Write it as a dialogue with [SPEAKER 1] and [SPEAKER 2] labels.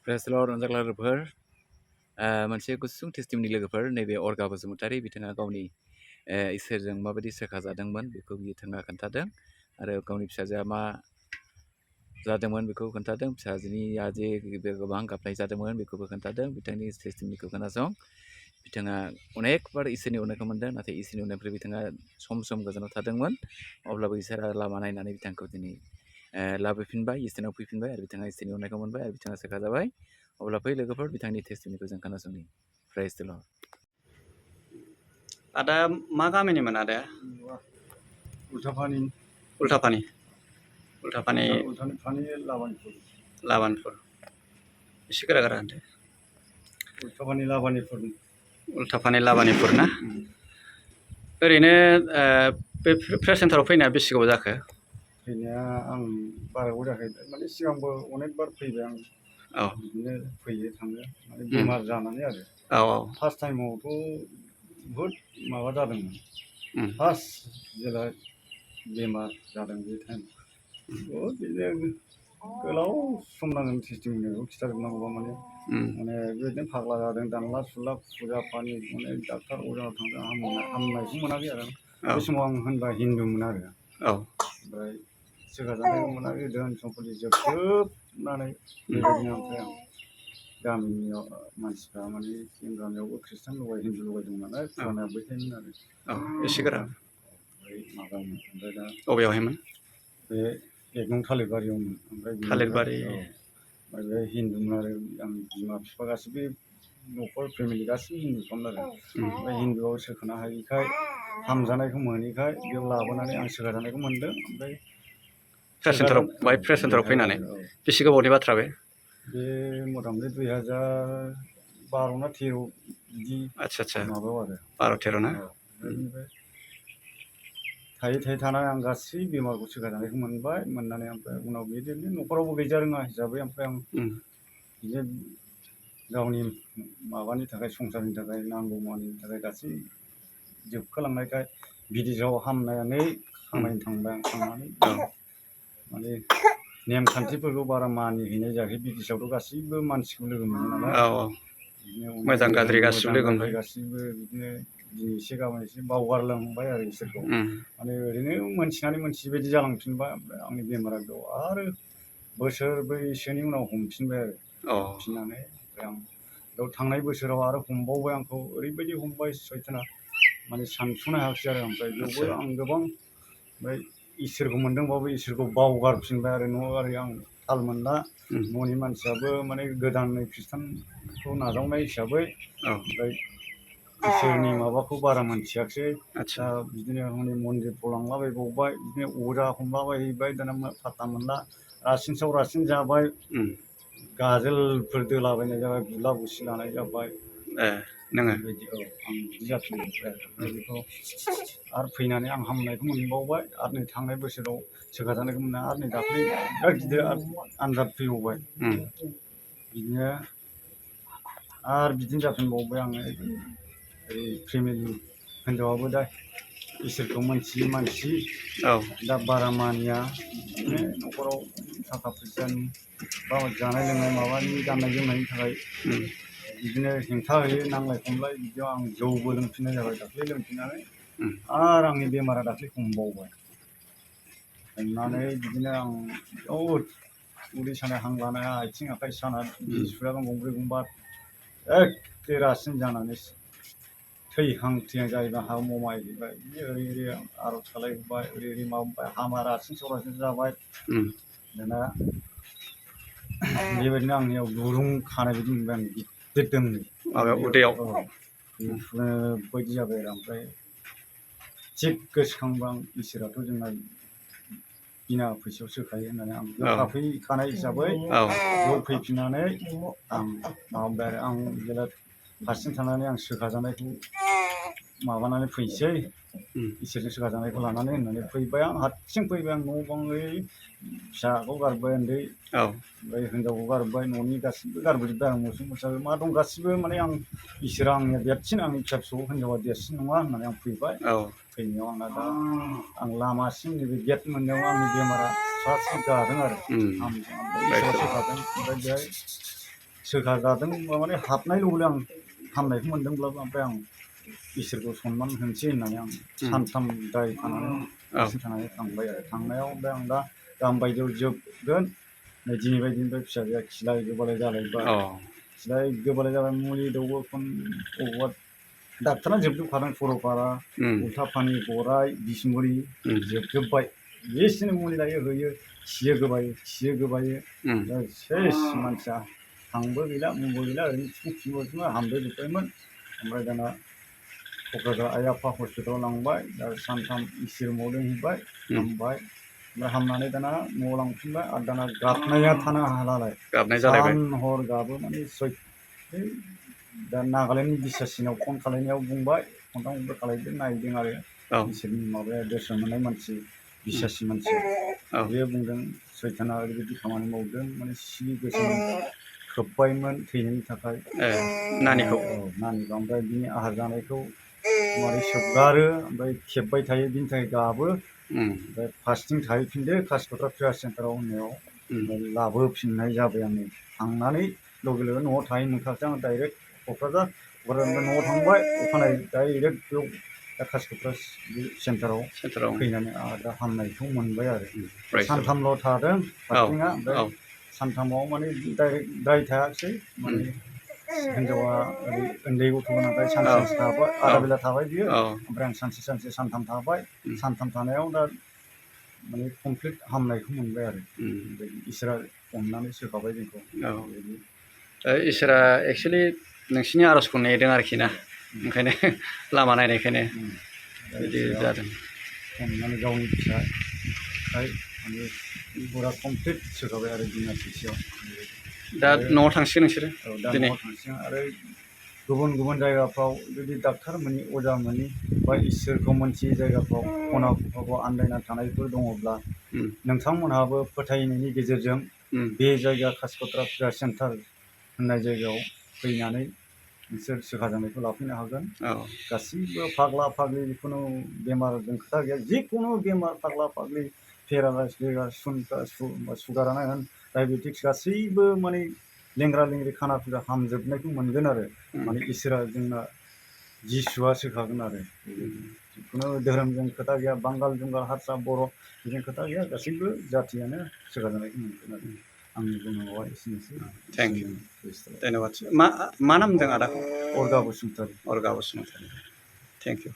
[SPEAKER 1] Pressler अनजाग्लाफोर मोनसे गुसुं टेस्टिमनि लोगोफोर नैबे अर्गा बसुमतारी बिथाङा गावनि इसोरजों माबायदि सोखाजादोंमोन बेखौ बिथाङा खोन्थादों आरो गावनि फिसाजोआ मा जादोंमोन बेखौ खोन्थादों फिसाजोनिया जे गोबां गाबनाय जादोंमोन बेखौबो खोन्थादों बिथांनि टेस्टिमनिखौ खोनासं बिथाङा अनेक बार इसोरनि अननायखौ मोनदों नाथाय इसोरनि अननायनिफ्राय बिथाङा सम सम गोजानाव थादोंमोन अब्लाबो इसोरा लामा नायनानै बिथांखौ दिनै लाबोफिनबाय इसोरनाव फैफिनबाय आरो बिथाङा इसोरनि अननायखौ मोनबाय आरो बिथाङा सोखाजाबाय अब्ला फै लोगोफोर बिथांनि टेस्टिमनिखौ जों खोनासंनि प्रेज द लर्ड
[SPEAKER 2] आदा मा गामिनिमोन आदाया
[SPEAKER 3] उल्थापानि
[SPEAKER 2] उल्थापानि लाबानपुर एसे गोरा गोरा होनदो उल्थापानि लाबानिपुर ना ओरैनो बे प्रेस सेन्टाराव फैनाया बेसे गोबाव जाखो
[SPEAKER 3] फैनाया आं बारा गोबाव जायाखै माने सिगांबो अनेक बार फैबाय आं
[SPEAKER 2] औ
[SPEAKER 3] बिदिनो फैयो थाङो माने बेमार जानानै आरो
[SPEAKER 2] औ
[SPEAKER 3] फार्स्ट टाइमावथ' बहुद माबा जादोंमोन फार्स्ट जेला बेमार जादों बे टाइम बिदिनो गोलाव सम नांगोन टेस्टिमनिखौ खिथाजोबनांगौबा माने बेबायदिनो फाग्ला जादों दानला सुला फुजा पानि अनेक डाक्टार अजानाव थांदों हामनायखौ मोनाखै आरो बे समाव आं होनबा हिन्दुमोन आरो ओमफ्राय सोखाजानायखौ मोनाखै धोन सम्पति जोबजोबनानै बेबायदिनो ओमफ्राय आं गामिनि मानसिफ्रा माने जों गामियावबो खृष्टान लगाय हिन्दु लगाय दं नालाय फुराना बैखायनो आरो
[SPEAKER 2] एसे गोरा
[SPEAKER 3] ओमफ्राय माबामोन ओमफ्राय दा
[SPEAKER 2] बबेयावहायमोन
[SPEAKER 3] बे एक नं थालिरबारियावमोन ओमफ्राय
[SPEAKER 2] थालिरबारि
[SPEAKER 3] ओमफ्राय बे हिन्दुमोन आरो आंनि बिमा बिफा गासिबो न'खर फेमिलि गासिबो हिन्दुखामोन आरो ओमफ्राय हिन्दुआव सोखानो हायिखाय हामजानायखौ मोनैखाय बेयाव लाबोनानै आं सोखाजानायखौ मोनदों ओमफ्राय
[SPEAKER 2] प्रेस सेन्टाराव फैनानै बेसे गोबावनि बाथ्रा बे
[SPEAKER 3] मथा मथि 2012 ना 13 बिदि
[SPEAKER 2] आदसा
[SPEAKER 3] माबायाव आरो
[SPEAKER 2] 12-13 ना
[SPEAKER 3] बेनिफ्राय थायै थायै थानानै आं गासै बेमारखौ सोखाजानायखौ मोनबाय मोननानै ओमफ्राय उनाव बिदिनो न'खरावबो गैजा रोङा हिसाबै ओमफ्राय आं बिदिनो गावनि माबानि थाखाय संसारनि थाखाय नांगौ मानि थाखाय गासै जोबखोलांनायखाय बिदेशआव हामनानै खामायनो थांबाय आं थांनानै माने नेमखान्थिफोरखौ बारा मानिहैनाय जायाखै बिदेशआवथ' गासैबो मानसिखौ लोगो मोनो नालाय बिदिनो
[SPEAKER 2] मोजां गाज्रि गासिबो लोगो मोनो
[SPEAKER 3] गासैबो बिदिनो दिनै एसे गाबोन एसे बावगारलांबाय आरो इसोरखौ माने ओरैनो मोनथिनानै मोनथियै बायदि जालांफिनबाय ओमफ्राय आंनि बेमारा बेयाव आरो बोसोरब्रैसोनि उनाव हमफिनबाय आरो हमफिननानै ओमफ्राय आं बेयाव थांनाय बोसोराव आरो हमबावबाय आंखौ ओरैबायदि हमबाय सैताना माने सानस'नो हायाखिसै आरो ओमफ्राय बेयावबो आं गोबां ओमफ्राय इसोरखौ मोनदोंबाबो इसोरखौ बावगारफिनबाय आरो न'आव आरो आं थाल मोनला न'नि मानसियाबो माने गोदानै खृष्टानखौ नाजावनाय हिसाबै ओमफ्राय इसोरनि माबाखौ बारा मोनथियाखिसै दा बिदिनो हनै मन्दिरफ्राव लांलाबायबावबाय बिदिनो अजा हमलाबायहैबाय दाना फात्ता मोनला रासिन सायाव रासिन जाबाय गाजोलफोर दोलाबायनाय जाबाय बुला बुसि लानाय जाबाय
[SPEAKER 2] नोङो
[SPEAKER 3] बेबायदि आं बिदि जाफिनबाय ओमफ्राय बेखौ आरो फैनानै आं हामनायखौ मोनबावबाय आरो नै थांनाय बोसोराव सोखाजानायखौ मोनना आरो नै दाख्लै बिराद गिदिर आनजाद फैबावबाय बिदिनो आरो बिदिनो जाफिनबावबाय आङो ओरै फेमिलि हिनजावाबो दा इसोरखौ मोनथियै मानसि दा बारा मानिया बिदिनो न'खराव थाखा फैसानि बा जानाय लोंनाय माबानि गाननाय जोमनायनि थाखाय बिदिनो हेंथा होयो नांलाय खमलाय बिदियाव आं जौबो लोंफिननाय जाबाय दाख्लै लोंफिननानै आरो आंनि बेमारा दाख्लै हमबावबाय हमनानै बिदिनो आं बहुद उदै सानाय हां लानाय आथिं आखाइ सानाय बिजि सुजागोन गंब्रै गंबा एखे रासिन जानानै थैहां जाहैबाय हां ममायहैबाय ओरै ओरै आरज खालायबाय ओरै माबाबाय हामा रासिन सरासिन जाबाय दाना बेबायदिनो आंनियाव दुरुं खानाय बायदि मोनबाय आं गिदिर दोंनै
[SPEAKER 2] उदैयाव
[SPEAKER 3] बायदि जाबाय आरो ओमफ्राय थिग गोसोखांबा आं इसोराथ' जोंना बिना फैसायाव सोखायो होननानै आं बेयाव थाफैखानाय हिसाबै बेयाव फैफिननानै आं माबाबाय आरो आं जेला हारसिं थानानै आं सोखाजानायखौ माबानानै फैनोसै इसोरजों सोखाजानायखौ लानानै होननानै फैबाय आं हारसिं फैबाय आं न' बां ओरै फिसाखौ गारबाय उन्दै ओमफ्राय हिनजावखौ गारबाय न'नि गासिबो गारबोजोब्बाय आं मोसौ मोसा मा दं गासिबो माने आं इसोरा आंनिया देरसिन आंनि फिसा फिसौ हिनजावा देरसिन नङा होननानै आं फैबाय फैनायाव आंना दा आं लामासिम नैबे गेट मोननायाव आंनि बेमारा स्रां स्रां गादों आरो हामदों ओमफ्राय इसोरा सोखादों ओमफ्राय बेहाय सोखा जादों माने हाबनाय लोगो आं हामनायखौ मोनदोंब्लाबो ओमफ्राय आं इसोरखौ सनमान होनोसै होननानै आं सानथाम दाय थानानै हारसिं थानानै थांबाय आरो थांनायाव ओमफ्राय आं दा गाहाम बायदियाव जोबगोन नै दिनै बायदिनिफ्राय फिसाजोआ खिलाय गोबालाय जालायबाय खिलाय गोबालाय जाबाय मुलि दौवो अबावबा डाक्टारा जोबजोबखादों सरलपारा उल्थापानि गराय बिसमुरि जोबजोब्बाय जेसेनो मुलि लायो होयो खियो गोबायो दा सेस मानसिया हांबो गैला मुंबो गैला ओरैनो खिबो हामबोजोब्बायमोन ओमफ्राय दाना क'क्राझार आइ आफा हस्पिटालाव लांबाय दा सानथाम इसोर दोनहैबाय हामबाय ओमफ्राय हामनानै दाना न'आव लांफिनबाय आरो दाना गाबनाया थानो हालालाय सान हर गाबो माने दा नागालेण्डनि बिसासिनाव फन खालायनायाव बुंबाय खनथाम खनब्रै खालायदों नायदों आरो इसोरनि माबाया दर्शन मोननाय मानसि बिसासि मानसि बे बुंदों सैताना ओरैबायदि खामानि मावदों माने सि गोसोम खोब्बायमोन थैनायनि थाखाय नानिखौ ओमफ्राय बिनि आहार जानायखौ मारै सोबगारो ओमफ्राय खेबबाय थायो बिनि थाखाय गाबो ओमफ्राय फास्टिं थाहैफिनदो कासिकट्रा केयार सेन्टाराव होननायाव लाबोफिननाय जाबाय आङो थांनानै लगे लगे न'आव थाहैनो मोनखासै आं डाइरेक्ट क'क्राझारनिफ्राय न'आव थांबाय अखानायै डाइरेक्ट बेयाव दा कासिकट्रा सेन्टाराव फैनानै दा हामनायखौ मोनबाय आरो सानथामल' थादों फास्टिंआ ओमफ्राय सानथामाव माने डाइरेक्ट द्राय थायाखिसै माने हिन्जावा ओरै उन्दै गथ' गोनांखाय सानसे थाबाय आधा बेला थाबाय बियो ओमफ्राय आं सानसे सानथाम थाबाय सानथाम थानायाव दा माने कमप्लिट हामनायखौ मोनबाय आरो इसोरा अननानै सोखाबाय जोंखौ
[SPEAKER 2] इसोरा एक्सुवेलि नोंसिनि आर'जखौ नेदों आरोखि ना ओंखायनो लामा नायनायखायनो बिदि जादों
[SPEAKER 3] अननानै गावनि फिसाखाय माने फुरा कमप्लिट सोखाबाय आरो बिमा फिसायाव
[SPEAKER 2] दा न'आव थांसिगोन नोंसोरो
[SPEAKER 3] दा न'आव थांसिगोन आरो गुबुन गुबुन जायगाफ्राव जुदि डाक्टार मोनि अजा मोनि बा इसोरखौ मोनथियै जायगाफ्राव खना खफाखौ आन्दायना थानायफोर दङब्ला नोंथांमोनहाबो फोथायनायनि गेजेरजों बे जायगा कासिकट्रा केयार सेन्टार होननाय जायगायाव फैनानै नोंसोर सोखा जानायखौ लाफैनो हागोन गासैबो फाग्ला फाग्लि जिखुनु बेमारजों खोथा गैया जिखुनु बेमार फाग्ला फाग्लि पेरालाइस सुगारानो होन डायबेटिक्स गासैबो माने लेंग्रा लेंग्रि खाना खुजा हामजोबनायखौ मोनगोन आरो माने इसोरा जोंना जिसुआ सोखागोन आरो जिखुनु धोरोमजों खोथा गैया बांगाल जुंगाल हारसा बर' बेजों खोथा गैया गासैबो जाथियानो सोखा जानायखौ मोनगोन आरो आंनि बुंनांगौआ एसेनोसै
[SPEAKER 2] थेंक इउ धन्यबाद मा नाम होनदों आदाखौ
[SPEAKER 3] अर्गा बसुमतारी
[SPEAKER 2] थेंक इउ